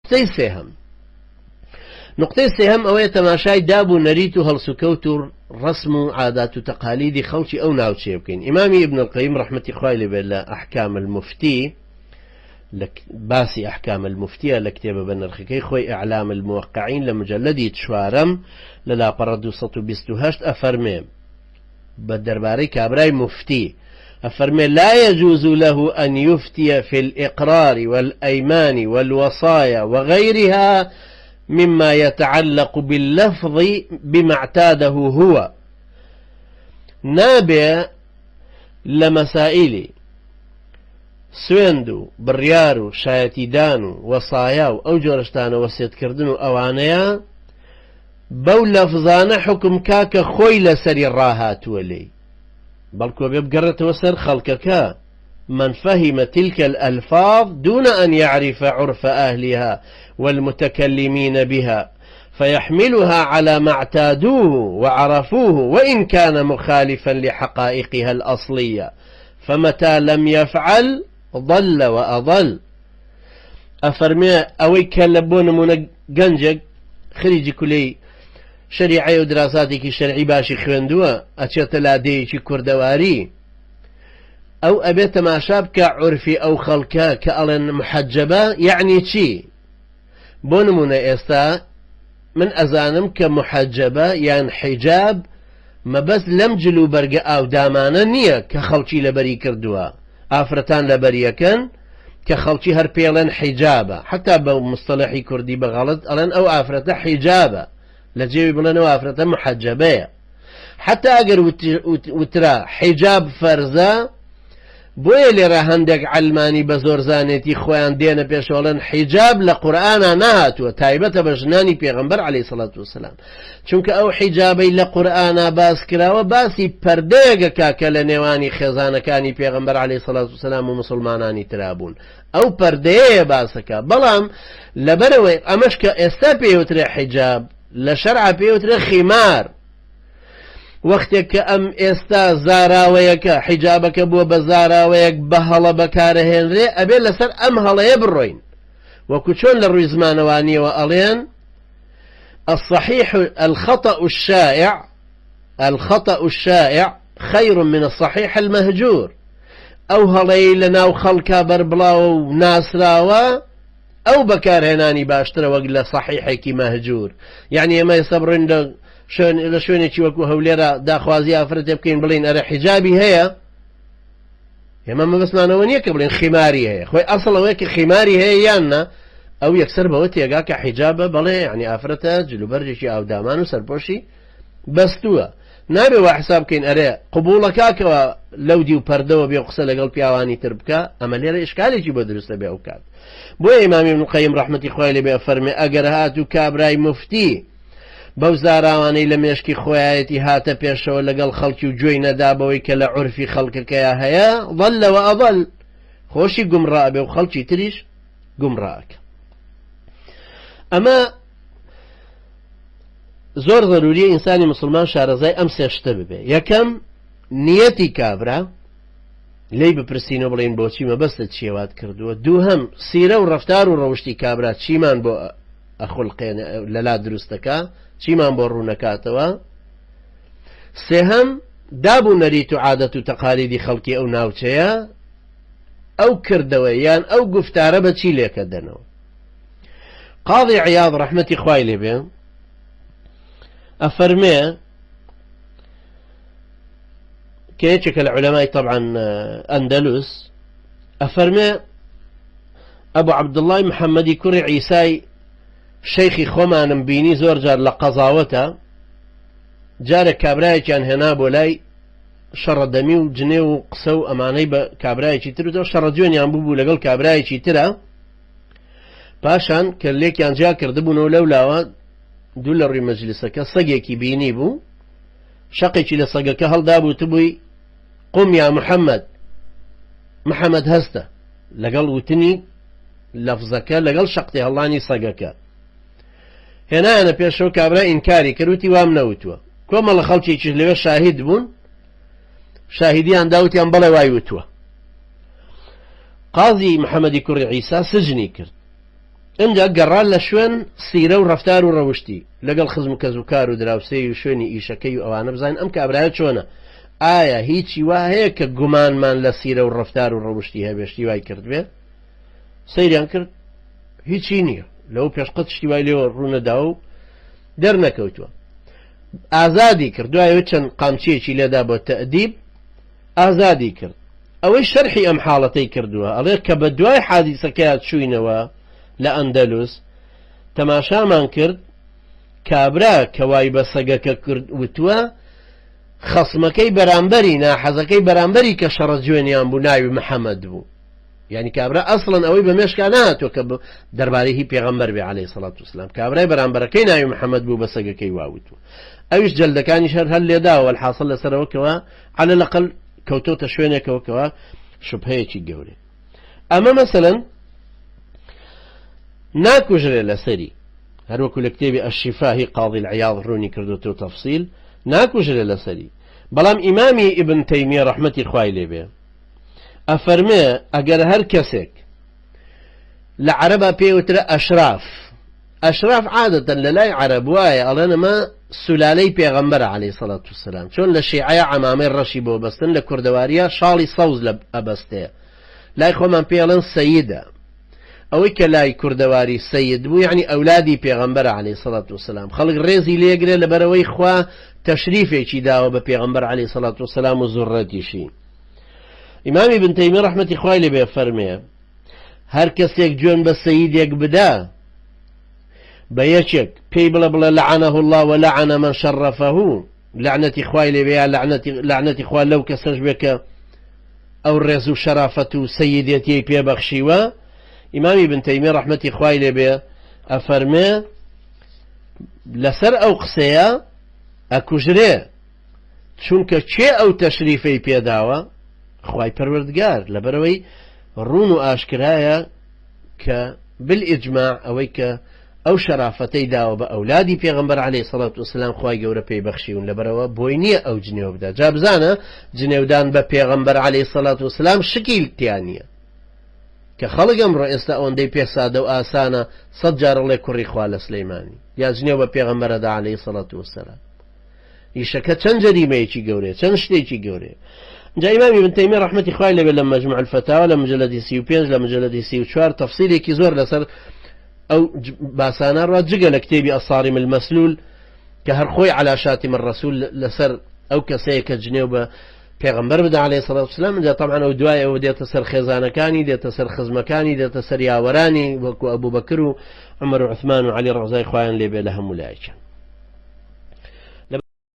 نوقتەی سێهەم نوقتەی سێهەم ئەوەیە تەماشای داب و نەریت و هەڵسوکەوت و ڕەسم و عادات و تەقالیدی خەڵکی ئەو ناوچەیە بکەین. ئیمامی ابن القیم ڕەحمەتی خوای لێ بێت لە احکام المفتی لە باسی احکام المفتیە لە کتێبە بەنرخەکەی خۆی اعلام الموقعین لە مجلدی چوارەم لە لاپەڕە 228 ئەفەرمێ بە دەربارەی کابرای موفتی ئەفەرمێ لا يجوز له أن يفتي في الإقرار والأيمان والوصايا وغيرها مما يتعلق باللفظ بما اعتاده هو نابێ لە مەسائلی سوێند و بڕیار و شایەتیدان و وەسایا و ئەو جۆرەشتانە وەسێتکردن و ئەوانەیە بەو لەفزانە حوکم کا کە خۆی لەسەری ڕاهاتووە لێی، بەڵکو ئەبێ بگەڕێتەوە سەر خەڵکەکە، من فهم تلک الالفاظ دون ان یعرف عرف اهلها والمتکلمین بها فیحملها علی ما اعتادوه وعرفوه وان کان مخالفا لحقائقها الاصلیە فمتى لم یفعل ضل وأضل. ئەفەرمێ ئەوەی کە لە بۆ نمونە گەنجێک خریجی کولەی شەریعەیە و دراساتێکی شەرعی باشی خوێندووە ئەچێتە لادێیەکی کوردەواری ئەو ئەبێ تەماشا بکە عورفی ئەو خەڵکە کە ئەڵێن محەجەبە یەعنی چی بۆ نمونە ئێستا من ئەزانم کە محەجەبە یان حیجاب مەبەست لەم جل و بەرگە ئاودامانە نییە کە خەڵکی لەبەری کردووە ئافرەتان لەبەریەکەن کە خەڵکی هەر پێڵێن حیجابە حتا بە مستەلەحی کوردی بە غەڵەت ئەڵێن ئەو ئافرەتە حیجابە لە جێوی بڵێن ئەو ئافرەتە محەجەبەیە حتا ئەگەر وترا حیجاب فەرزە بۆیە لێرە هەندێک عەلمانی بە زۆرزانێتی خۆیان دێنە پێشەوەڵێن حیجاب لە قورئانا نەهاتووە تایبەتە بە ژنانی پێغەمبەر عەلەیهی سەڵات وسلام چونکە ئەو حیجابەی لە قورئانا باس کراوە باسی پەردەیەگەکا کە لە نێوانی خێزانەکانی پێغەمبەر عەلەیهی سەڵات وسلام و مسلمانانی ترا بوون ئەو پەردەیە باسەکە بەڵام لەبەرەوەی ئەمەش کە ئێستا پێوترێ حیجاب لە شەرع پێوترێ خیمار وەختێک کە ئەم ئێستا زاراوەیەکە حیجابەکە بووە بە زاراوەیەک بە هەڵە بەکارەهێنرێ ئەبێ لەسەر ئەم هەڵەیە بڕۆین وەکو چۆن لە ڕووی زمانەوانیەوە ئەڵێن الصحيح الخطأ الشائع الخطأ الشائع خير من الصحيح المهجور ئەو هەڵەی لە ناو خەڵکا بەربڵاوە و ناسراوە ئەو بەکارهێنانی باشترە وەک لە سەحیحێکی مەهجور یعنی ئێمە ئێستا بڕۆین لە شوێن لە شوێنێکی وەکو هەولێرە داخوازی ئافرەتێ بکەین بڵین ئەرە حیجابی هەیە ئێمە مەبەستمانەوە نییە کە بڵێن خیماری هەیە خۆی ئەسڵ ئەوەیە کە خیماری هەیە یان نا ئەو یەکسەر بەوە تێگا کە حیجابە بەڵێ یعنی ئافرەتە جلوبەرگێکی ئاودامان و سەرپۆشی بەستووە نابێ وا حساب بکەین ئەرێ قبوڵەکاکەوە لەو دیو پەردەوە بێ قسە لەگەڵ پیاوانی تر بکە ئەمە لێرە ئشکالێکی بۆ دروستە بێ ئەو کات بۆیە ئیمامی ابن قەیم ڕەحمەتی خوای لێ بێ فەرمێ ئەگەر هات و کابرای مفتی بەو زاراوانەی لە مێشکی خۆیایەتی هاتە پێشەوە لەگەڵ خەڵکی و گوێی نەدا بەوەی کە لە عورفی خەڵکەکەیا هەیە ضل وأضل خۆشی گومڕا بێ و خەڵکی تریش گومڕاکە ئەمە زۆر ضروریە ئینسانی مسلمان شارەزای ئەم سێ شتە ببێ یەکەم نیەتی کابرا لێی بپرسین و بڵێین بۆچی مەبەستت چیەوات کردووە دووهەم سیرە و ڕەفتار و ڕەوشتی کابرا چیمان بۆ ئەخولقێنە لەلا دروستەکە چیمان بۆ ڕوونەکاتەوە سێهەم داب و نەریت و عادەت و تەقالیدی خەڵکی ئەو ناوچەیە ئەو کردەوە یان ئەو گفتارە بە چی لێکە دەنەوە قاضی عیاض ڕەحمەتی خوای لێبێ ئەفەرمێ کە یەکێکە لە عولەمای تەبعەن ئەندەلوس ئەفەرمێ ئەبو عەبدوڵڵای محەممەدی کوڕی عیسای شەیخی خۆمانم بینی زۆر جار لە قەزاوەتە جارێک کابرایەکیان هێنا بۆ لای شەڕەدەمی و جنێ و قسە و ئەمانەی بە کابرایەکی تر و شەڕە جوێنیان بوو بوو لەگەڵ کابرایەکی ترە پاشان کە لێکیان جیا کردبوونەوە لەو لاوە دوو لە ڕووی مەجلیسەکە سەگێکی بینی بوو شەقێکی لە سەگەکە هەڵدابوو وتبووی قم یا محەممەد محەممەد هەستە لەگەڵ وتنی لەفزەکە لەگەڵ شەقتی هەڵانی سەگەکە هێنایانە پێشەوە کابرا ئینکاری کرد وتی وام نەوتووە کۆمەڵە خەڵکێکیش لەوێ شاهید بوون شاهیدیان داوتیان بەڵێ وای وتووە قازی محەممەدی کوڕی عیسا سجنی کرد. ئینجا گەڕان لە شوێن سیرە و ڕەفتار و ڕەوشتی لەگەڵ خزم و کەسوکار و دراوسێی و شوێنی ئیشەکەی و ئەوانە بزانین ئەم کابرایە چۆنە، ئایا هیچی وا هەیە کە گومانمان لە سیرە و ڕەفتار و ڕەوشتی هەبێ شتی وای کردبێ؟ سەیریان کرد هیچی نییە لەوە پێش قەت شتی وای لێوە ڕوونەداوە و دەرنەکەوتووە. ئازادی کرد دوایەوە چەند قامچیەکی لێدا بۆ تەئدیب ئازادی کرد. ئەوەی شەرحی ئەم حاڵەتەی کردووە ئەڵێ کە بە دوای حادیسەکەیا چووینەوە لە ئەندەلوس تەماشامان کرد کابرا کە وای بە سەگەکە کرد وتووە خەسمەکەی بەرامبەری ناحەزەکەی بەرامبەری کە شەڕە جوێنیان بوو ناوی محەممەد بوو یعنی کابرا ئەسڵەن ئەوەی بە مێشکا نهاتوە کە دەربارەی هی پێغەمبەر بێ عەلەیهی سەڵات وسلام کابرای بەرامبەرەکەی ناوی محەممەد بوو بە سەگەکەی واوتوە ئەویش جەلدەکانیش هەر هەر لێداوە الحاصل لەسەرەوە کەوا عەلە لەقل کەوتۆتە شوێنێکەوە کەوا شوبهەیەکی گەورەیە ئەمە مەسەلەن ناکوژرێ لەسەری هەروەکو لە کتێبی الشفاهی قاضی العیاض ڕوونی کردوتەوە تەفسیل ناکوژرێ لەسەری بەڵام ئیمامی ئیبن تەیمیە ڕەحمەتی خوای لێبێ ئەفەرمێ ئەگەر هەر کەسێک لە عەرەبا پێوترە ئەشراف ئەشراف عادەتەن لە لای عەرەب وایە ئەڵێن ئەمە سولالەی پێغەمبەرە عەلەیهی سەڵات وسەلام چۆن لە شیعەیە عەمامەی ڕەشی بۆ بەستن لە کوردەواریە شاڵی سەوز لە ئەبەستێ لای خۆمان پێ ئەڵێن سەیدە ئەوەی کە لای کوردەواری سەید بوو یعنی ئەولادی پێغەمبەرە عەلەیهی سەڵات وسەلام خەڵک ڕێزی لێگرێ لەبەرەوەی خوا تەشریفێکی داوە بە پێغەمبەر عەلەیهی سەڵات وسەلام و زوڕەتیشی ئیمامی بن تەیمی ڕەحمەتی خوای لێ بێ فەرمێ هەر کەسێک جوێن بە سەیدێک بدا بە یەکێک پێی بڵێ بڵێ لعنه الله ولعن من شرفه لعنەتی خوای لێ بێ یا لعنەتی لعنەتی خوا لەو کەسەش بێ کە ئەو ڕێز و شەرافەت و سەیدێتیەی پێبەخشیوە ئیمامی بن تەیمیە ڕەحمەتی خوای لێ بێ ئەفەرمێ لەسەر ئەو قسەیە ئەکوژرێ چونکە کێ ئەو تەشریفەی پێداوە؟ خوای پەروەردگار، لەبەرئەوەی ڕوون و ئاشکرایە کە بالئیجماع ئەوەی کە ئەو شەرافەتەی داوە بە ئەولادی پێغەمبەر عەلەیهی سەڵات وسلام خوای گەورە پێی بەخشیون لەبەرئەوە بۆی نییە ئەو جنێو بدا جا بزانە جنێودان بە پێغەمبەر عەلەیهی سەڵات وسلام شکی تیا نییە کە خەڵک ئەمڕۆ ئێستا ئەوەندەی پێ سادە و ئاسانە سەد جار ئەڵێ کوڕی خوا لە سلەیمانی یا جنێو بە پێغەمبەرەدا عەلەیهی سەڵات وسلام ئیشەکە چەند جەریمەیەکی گەورەیە چەند شتێکی گەورەیە جا ئیمامی ابن تەیمیە ڕەحمەتی خوای لێبێ لە مجموع الفتاوى لە مجلدی 35 لە مجلدی 34 تەفسیلێکی زۆر لەسەر ئەو باسانە ڕا جگە لە کتێبی الصارم المسلول کە هەر خۆی علا شاتم الرسول لەسەر ئەو کەسەیە کە جنێو بە پێغەمبەر بدا عەلەیهی سەڵات وسلام جا تەبعەن ئەو دوای ئەوە دێتە سەر خێزانەکانی دێتە سەر خزمەکانی دێتە سەر یاوەرانی وەکو ئەبوبەکر و عومەر و عوسمان و عەلی ڕەزای خوایان لێبێ لە هەموو لایەکیان.